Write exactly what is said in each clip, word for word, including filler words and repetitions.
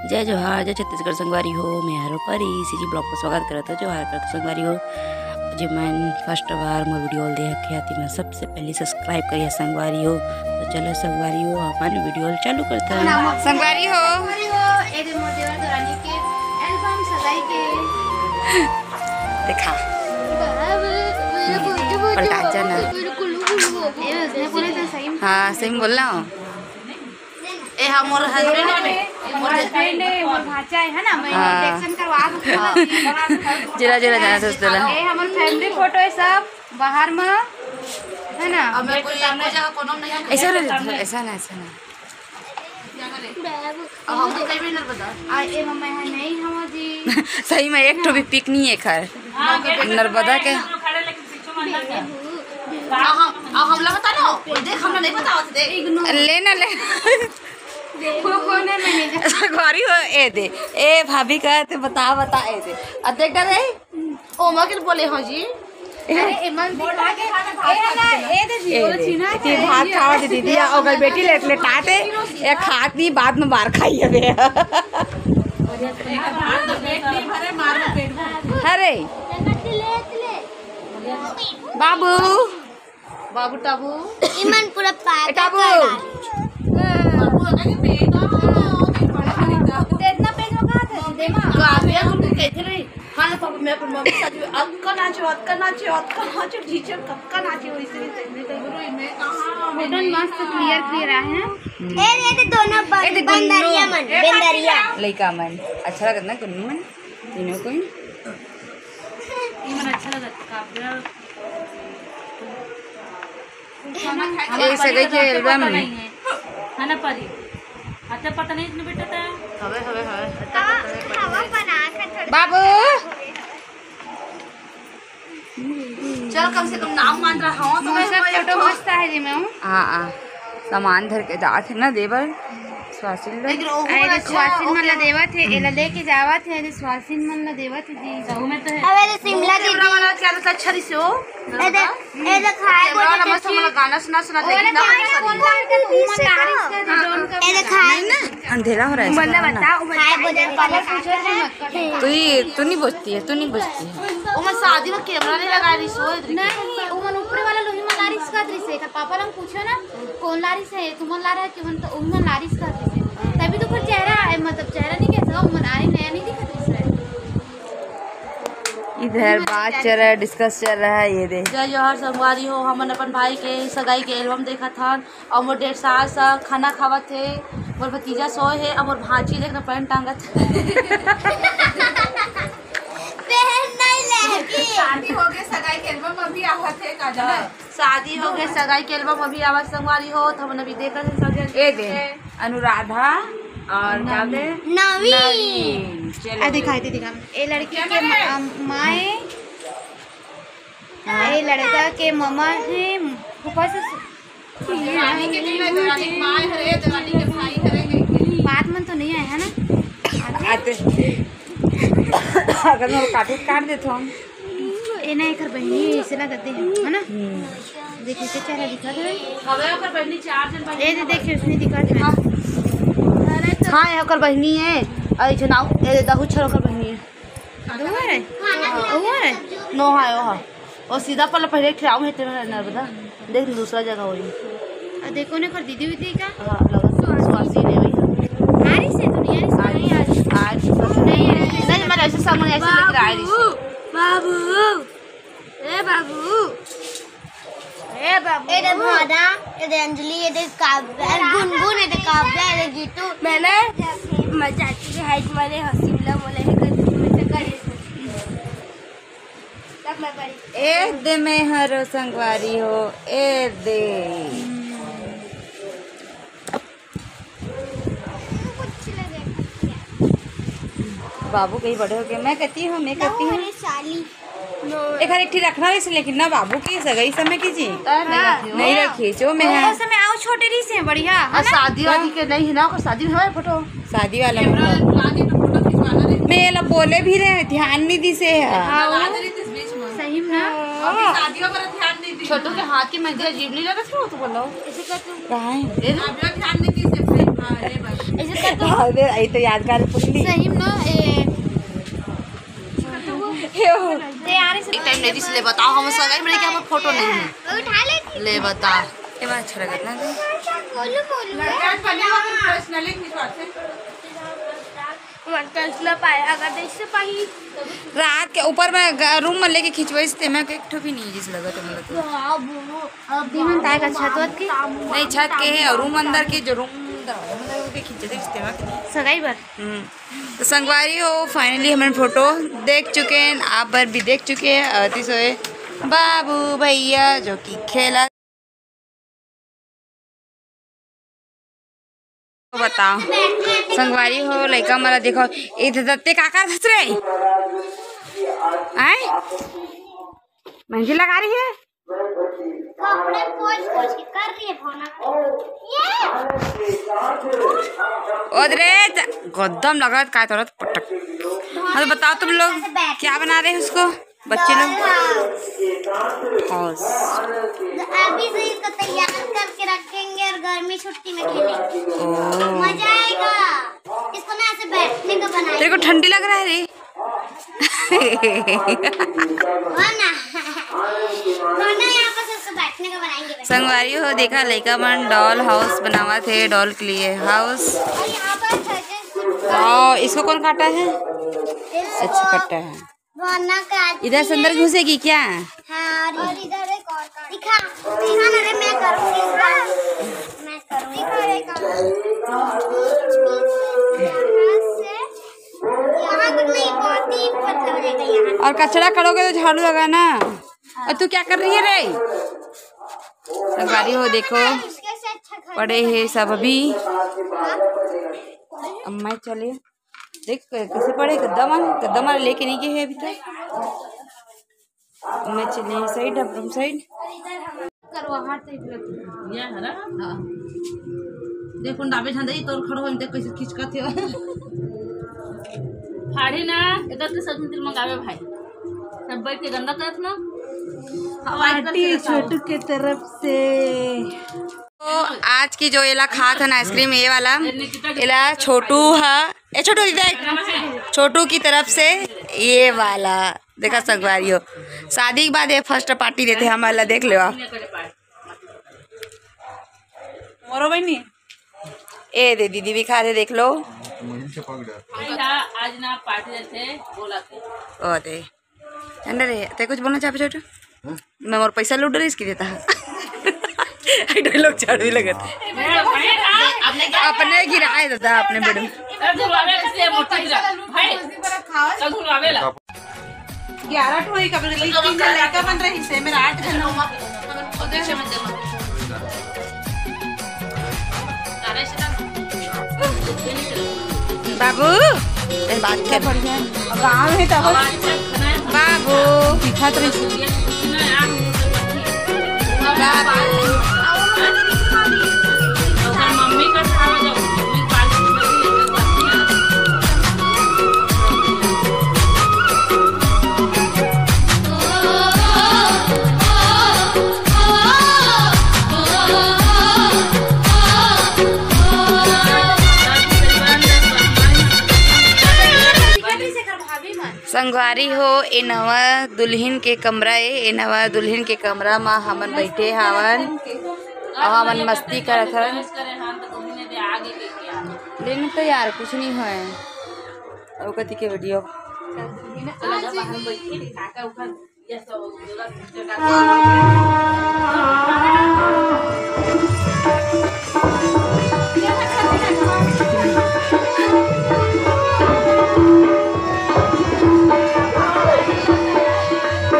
जय जोहार, जय छत्तीसगढ़ संगवारी हो, मैं हरो परी, सीजी ब्लॉग को स्वागत करत हो। जोहार करत हो संगवारी हो। जे मन फर्स्ट बार मोर वीडियो ल देख के आती, मैं सबसे पहले सब्सक्राइब करिए संगवारी हो। तो चलो संगवारी हो, अपन वीडियो ल चालू करते हैं। संगवारी हो। संगवारी हो, ए दे मोर देवर देवरानी के एल्बम सगाई के। देखा। बाबू, मेरा बुद्धू बुद्धू पलटा जा ना। बिल्कुल, बिल्कुल। ए, उसने बोला था सही में। हाँ, सही में बोलना हो। ए, हाँ, मोर हस्बैंड है, मोर हस्बैंड है, मोर भांचा है, है ना? मैं हाँ। इंजेक्शन करवा दूँ। हाँ। जिला, जिला जाना था, जिला। ए, हमर फैमिली फोटो है सब बाहर में, है ना? अब मैं कोई एक जगह कोनो नहीं है। ऐसा ना, ऐसा ना, ऐसा ना। अब हम तो कहीं भी नहीं बता। आ, ए, मम्मा यहाँ नहीं, हम जी। सही में एक ठो भी पिक नहीं है खैर। हाँ, गेट पे नर्मदा तो के। खड़े, लेकिन पीछू में अंदर क्या? अब हम, अब हम लोग बता ना, देख, हम लोग नहीं बतावत, देख। ले ना, ले। देखो, कौन है मैनेजर? संगवारी हो, ए दे। ए, भाभी का ते बता, बता, ए दे। अब देख डाले? ओ, मगर बोले हो जी। अरे, ए, मन दिखा के, ए, है ना, ए दे जी, ए बोले दे। छीना इतनी है। भात खावा दे दीदी, या ओकर बेटी लेट लेटाते, एक हाथ नहीं, बाद में मार खाई अबे। अरे। बाबू। बाबू टाबू। इमन पूरा पाटा ए, टाबू। कर डाले। बाबू लगा के पेट। तो इतना पेट में कहाँ था? दे माँ। काव्या को तू कहते रही, "हाँ ना पापा, मैं अपन मम्मी के साथ भी अक्का नाचे, अक्का नाचे, अक्का नाचे, टीचर कक्का नाचे, वैसे भी तैने तो।" गुरु, मैं कहाँ, फोटो मस्त क्लियर क्लियर आए हैं। ए, ये तो दोनों बं-, ए, तो बंदरिया दोनों। मन, ए, बंदरिया। लइका मन। अच्छा लगत ना दोनों मन? तीनों कोई? ये मन अच्छा लगत, काव्या। ए, सगाई के एल्बम है। है ना परी? अच्छा, पता नहीं इसने बेटा था। हवे, हवे, हवे। बाबू। चल, कम से कम नाम मान रहा हूँ, तो मैं मौसम वही फोटो तो मस्त है जी, मैं हूँ। हाँ, हाँ। सामान धर के जात है ना देवर, सुहासिन लोग। लेकिन ओहू अरे, अच्छा, सुहासिन मन ला ओके। देवत है, एला लेके जावत है, अरे, सुहासिन मन ला देवत है जी। सहू में तो है। अबे, रे, शिमला कैमरा दीदी। वाला क्या रहता, अच्छा नहीं से हो। ए देख, ए देख, हाय कैमरा बोले वाला तो मस्त, हम लोग गाना सुना, सुना ओले देखना। क्या है, कौन सा है, तुम मन लारिस कर दे, ड्रोन कर ए देख, हाय। नहीं ना, अंधेरा हो रहा है, मन इसका ना। बताओ, हाय बोले पहले पूछो जी मत कर। तू ही, तू नहीं बजती है, तू नहीं बजती है। ओमन शादी में कैमरा नहीं लगा रही, सोए रही। नहीं, ओमन ऊपरे वाला लोही में लारिस कर रही से, एकर पापा लोग पूछो ना, कौन लारिस है, तुमन लारे है कि मन तो ओमन लारिस कर रही से। तभी तो ओकर चेहरा है, मतलब चेहरा नहीं कैसा, ओमन आए नया नहीं दिखत रही से। इधर बात चल रहा है, डिस्कस चल रहा है, ये दे। जय जोहार संगवारी हो, हमन अपन भाई के सगाई के एल्बम देखत हन। अउ मोर डेढ़ सास ह खाना खावत हे, मोर भतीजा सोए हे, अउ मोर भांची देख ना पैंट टांगत हे। पहन नहीं लेगी। शादी हो गए, सगाई के एल्बम अभी आवत हे, काजल। हाँ, शादी हो गए, सगाई के एल्बम अभी आवत, संगवारी हो, त हमन अभी देखत हन सब जन ए दे, अनुराधा और क्या बोले? नवीन। नवीन। चलो। आ, दिखाई दे, दिखा। ए लड़की के कैमरा है? म-, अम, माँ है। हाँ। ए लड़का के ममा है, फूफा से देवरानी के नहीं, देवरानी के माय हरे, देवरानी के भाई हरे, नहीं, नहीं। बात मन तो नहीं आए, है ना? आते। अगर मैं काटूं, काट देता हूँ। ए ना, एकर बहिनी ऐसे लगत हे, है ना? हम्म। देखिए, के चेहरा दिखत हे। हवे ओकर बहिनी, चार जन बहिनी ए, दे, हवे। देखिए, उसने दिखत हे। हाँ, ए ओकर बहिनी है, और ये जो नाव, ए, दहू छर ओकर बहिनी है। दो है? दो है? नो है, वो है। वो सीधा पल्ला पहले एक ठे आऊ है तेरा नर्मदा। देख, दूसरा जगह होई। आ, देखो ने, कर दीदी उदी का? हाँ, लगा। सुहासी ने वही। आरी से दुनिया रे सारी आज, आज। आज। नहीं, नहीं, मैं ऐसे सामने ऐसे लेकर आ रही थी। बाबू, ए बाबू, ए बाबू। ए दे भादा, ए दे अंजलि, ए दे काव्या, ए गुनगुन, ए दे काव्या, ए दे गीतू। मैं ना, मैं चाची के हाइट मारे, हंसी मिला, बोले, "हे कर, तू मेरे से कर, ये कर।" तब मैं बड़ी। ए दे मैं हरो संगवारी हो, ए दे। बाबू कहीं बड़े हो गए, मैं कहती हूँ, मैं कहती हूँ। अरे साली। एक हर एक ठी रखना रहिस, लेकिन ना बाबू की सगाई समय की जी। नहीं रखिस, वो मैं है। वो समय आओ छोटे रहिस हे, बढ़िया, है ना? शादी वादी के नहीं है ना, ओकर शादी में हमारे फोटो। शादी वाला में। मैं ये ला बोले भी रहे, ध्यान नहीं दिसे है। हाँ, वो सही में ना। अभी शादियों पर ध्यान नहीं दी। छोटू के हाथ की मेहंदी अजीब नहीं लगा था, वो तो बोलो। कहाँ है? अभी ध्यान नहीं दिसे। ऐसे कर दो। अबे, ये तो यादगार पुल्ली। सही में ना, ए, यो। तैयारी से एक टाइम नहीं, इसलिए बताओ, हम सगाई में क्या, हम फोटो नहीं है। उठा ले। ले बता। ये बात अच्छा लगत ना। बोलू, बोलू। लड़का पहले वो personally खिंचवाते। मत कर, इसलिए पाए, अगर देख से पाही। रात के ऊपर में ग-, रूम में लेके खिंचवाइस ते में एक ठो भी नहीं जिस लगत हम लोग को। हाँ, बोलो। अब दिन में ताए का छत वत के? नहीं, छत के है और रूम अंदर के जो रूम अंदर के खिंचे थे, इस ते में। सगाई बर? हम्म। तो संगवारी हो, finally हमन फोटो देख चुके हैं, आप बर भी देख चुके हैं। अति सोए बाबू भैया जो कि खेला। बताओ संगवारी हो, लइका मन ला देखो, ए दत्ते का कर धस रे? आय? मेहंदी लगा रही है? कपड़े पोंछ पोंछ के कर रही है भावना। ये। ओदरे, गद्दम लगत का तोरत पटक। हाँ, तो बताओ तुम लोग क्या बना रहे हैं उसको, बच्चे लोग? हौस। अभी से इसको तैयार करके रखेंगे और गर्मी छुट्टी में खेलेंगे। ओ। मजा आएगा। इसको ना ऐसे बैठने का बनाएंगे। तेरे को ठंडी लग रहा है रे? वरना, वरना यहाँ पर सबको बैठने का बनाएंगे। संगवारी हो, देखा, लइका मन doll house बनावत हे, doll के लिए house। और यहाँ पर छज्जे। वाओ, इसको कौन काटा है? इसको अच्छा, काटा है। वरना का इधर से अंदर घुसेगी क्या? हाँ, और इधर एक और काट। दिखा, दिखा ना रे, मैं करूँगी इस बार। मैं करूँगी। दिखा रे, काट। यहाँ से यहाँ तक नहीं, बहुत ही पतला हो जाएगा यहाँ। और कचरा करोगे तो झाड़ू लगा ना। और तू क्या कर रही है रे? संगवारी हो, देखो, पड़े हैं सब अभी। अब मैं चले, देख कैसे पड़े, गद्दा मन, गद्दा मन लेके नहीं गए हैं अभी तक। मैं चले side, अब तुम side। करवा हाथ से इधर। ये है ना? हाँ। देखो, डाबे झंडा ही तोर खड़ो हो, देख कैसे खिचकत हे। फाड़ी ना, एकर के सब दिन मंगावे भाई। सब बैठ के गंदा करत ना। हवाई पार्टी छोटू के तरफ से। तो आज की जो एला खात हन आइसक्रीम, ये वाला, एला छोटू ह, ए छोटू, देख, छोटू की तरफ से ये वाला। देखा संगवारी हो, शादी के बाद ये first party देथे हमन ला, देख लेवा। मोरो बहिनी। ए दे दीदी भी खा रहे, देख लो। भाई हा, आज ना पार्टी देथे, बोला थे। ओ दे। अंदर रे, ते कुछ बोलना चाहबे छोटू? हाँ? मैं मोर पैसा लूट रही इसकी देता है। ये डायलॉग झाड़ू ही लगत। अपने गिराए दादा, अपने बेडरूम। चल धुलवावे, कैसे मोटा गिरा? भाई, चल धुलवावे ला। ग्यारह ठो ही कब लड़की तीन जन लड़का बन रही से, मेरा आठ जन हो। बाबू, ए, बात कर। गाँव में तो बाबू। बाबू। संगवारी हो, ए नवा दुल्हिन के कमरा ए, ए नवा दुल्हिन के कमरा म हमन बइठे हावन अउ हमन मस्ती करत हन। लेकिन तो यार कुछ नहीं होय। अउ कति के वीडियो।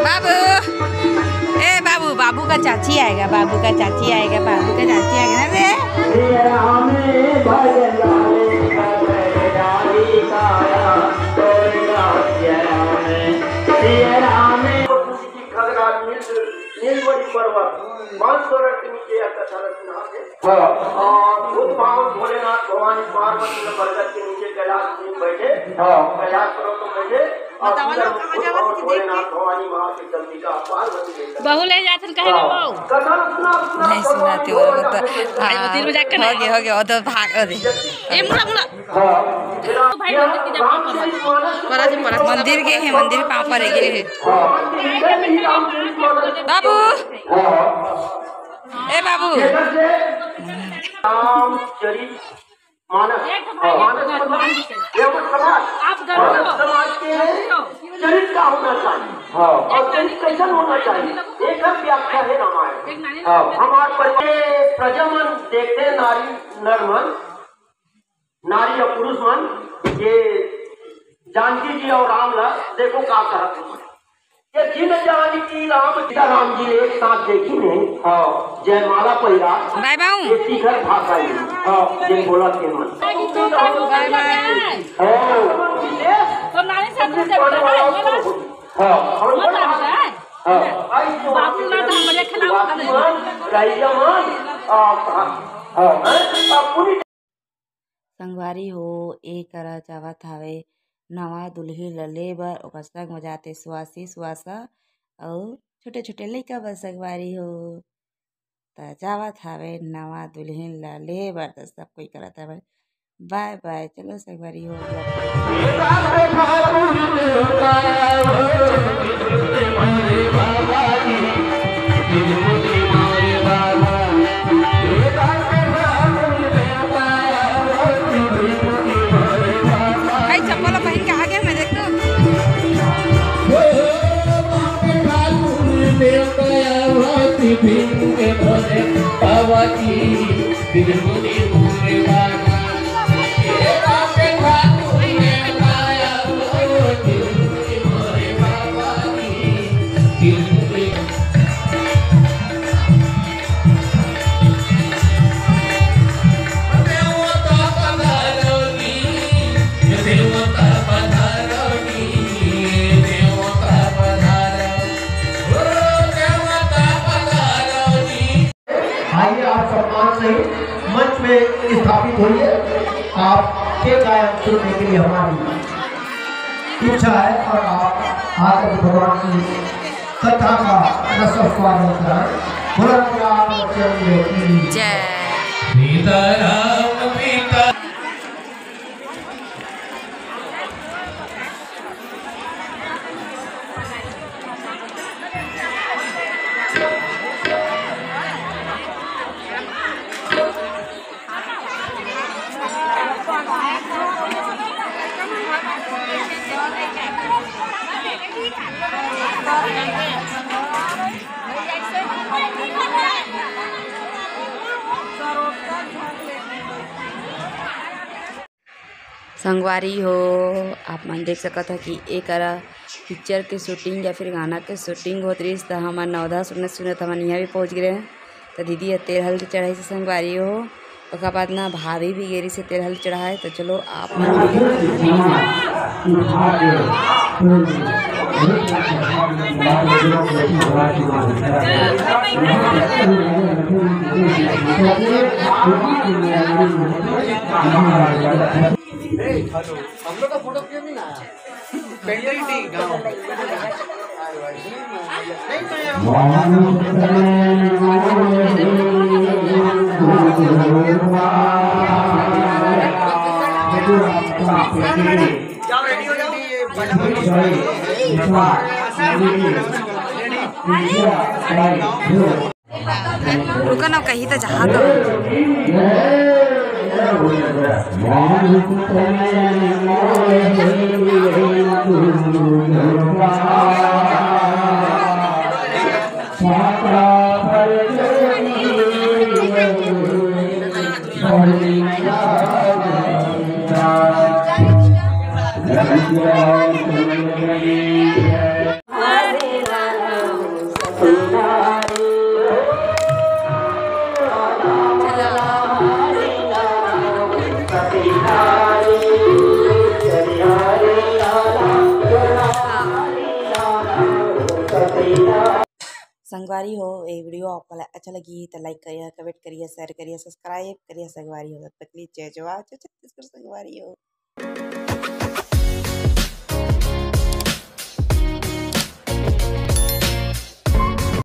बाबू, ए बाबू, बाबू का चाची आएगा, बाबू का चाची आएगा, बाबू का चाची आएगा ना रे। हाँ। और भूत भाव भोलेनाथ भवानी पार्वती ने बरगद के नीचे कैलाश में बैठे। हाँ। कैलाश पर्वत में बैठे। बतावा ना, कहाँ जावत कि देख के? बहू ले जाथन कहे ना बहू। नहीं सुनाते हो, वो तो, हाँ, तीन बजे के हो गए, हो गए, वो तो भाग, हो गए। ए, मुड़ा, मुड़ा। भाई, मंदिर की जगह पर। परा जी, परा। मंदिर के है, मंदिर पाँव पर है, ये है। बाबू। ए बाबू। रामचरित मानस। एक तो भाई, हाँ। मानस मतलब, ये वो समाज, आप गलत हो। मानस समाज के चरित्र का होना चाहिए। हाँ। और चरित्र कैसन होना चाहिए, एक व्याख्या है रामायण। हाँ। हमारे परिवार के प्रजा मन देखते, नारी नर मन, नारी और पुरुष मन, ये जानकी जी और राम ला देखो का करत हे। ये जिन जानकी राम, सीता राम जी एक साथ देखी ने, हाँ, जयमाला पहिरा, बाय बाय। ये शिखर भाषा ही, हाँ, ये बोला के मन। बाय बाय। हाँ। तो नानी साथ में चलते हैं, है ना? हाँ। और मत आ रहा है। हाँ। बाबू ना तो हमारे खिलाफ खड़े हैं। रैया मन, हाँ, हाँ, हाँ, पूरी संगवारी हो, ए करा जावत हावे नवा दुल्हिन ल ले बर, ओकर संग म जाथे सुवासी, सुवासा अउ छोटे-छोटे लइका बर संगवारी हो। त जावत हावे नवा दुल्हिन ल ले बर, त सब कोई करत हावे बाय बाय। चलो संगवारी हो, भाई चप्पल पहन के आगे में देख तो। आइए, आप सम्मान सहित मंच में स्थापित होइए। आपके गायन सुनने के लिए हमारी इच्छा है और आप आकर भगवान की कथा का रसास्वादन कराएं। बोलो राम राम चंद्र की जय। सीताराम सीता संगवारी हो, आप मन देख सकत ह कि ए करा पिक्चर के शूटिंग या फिर गाना के शूटिंग होत रहिस, त हमन नवधा सुनत सुनत हमन इहाँ भी पहुँच गे रहेन। त दीदी ह तेल हल्दी चढ़ाइस हे संगवारी हो, ओकर बाद ना भाभी भी गे रहिस हे तेल हल्दी चढ़ाए। त चलो आप मन भी देखो। हम लोग का फोटो क्यों नहीं आया? पेंडेंट ही गाँव। जाओ, रेडी हो जाओ। रुका ना, कहीं तो जहाँ तो। संगवारी हो, ये वीडियो आप मन ला अच्छा लगी त like करिया, comment करिया, share करिया, subscribe करिया संगवारी हो। तब तक के लिए जय जोहार, जय छत्तीसगढ़ संगवारी हो।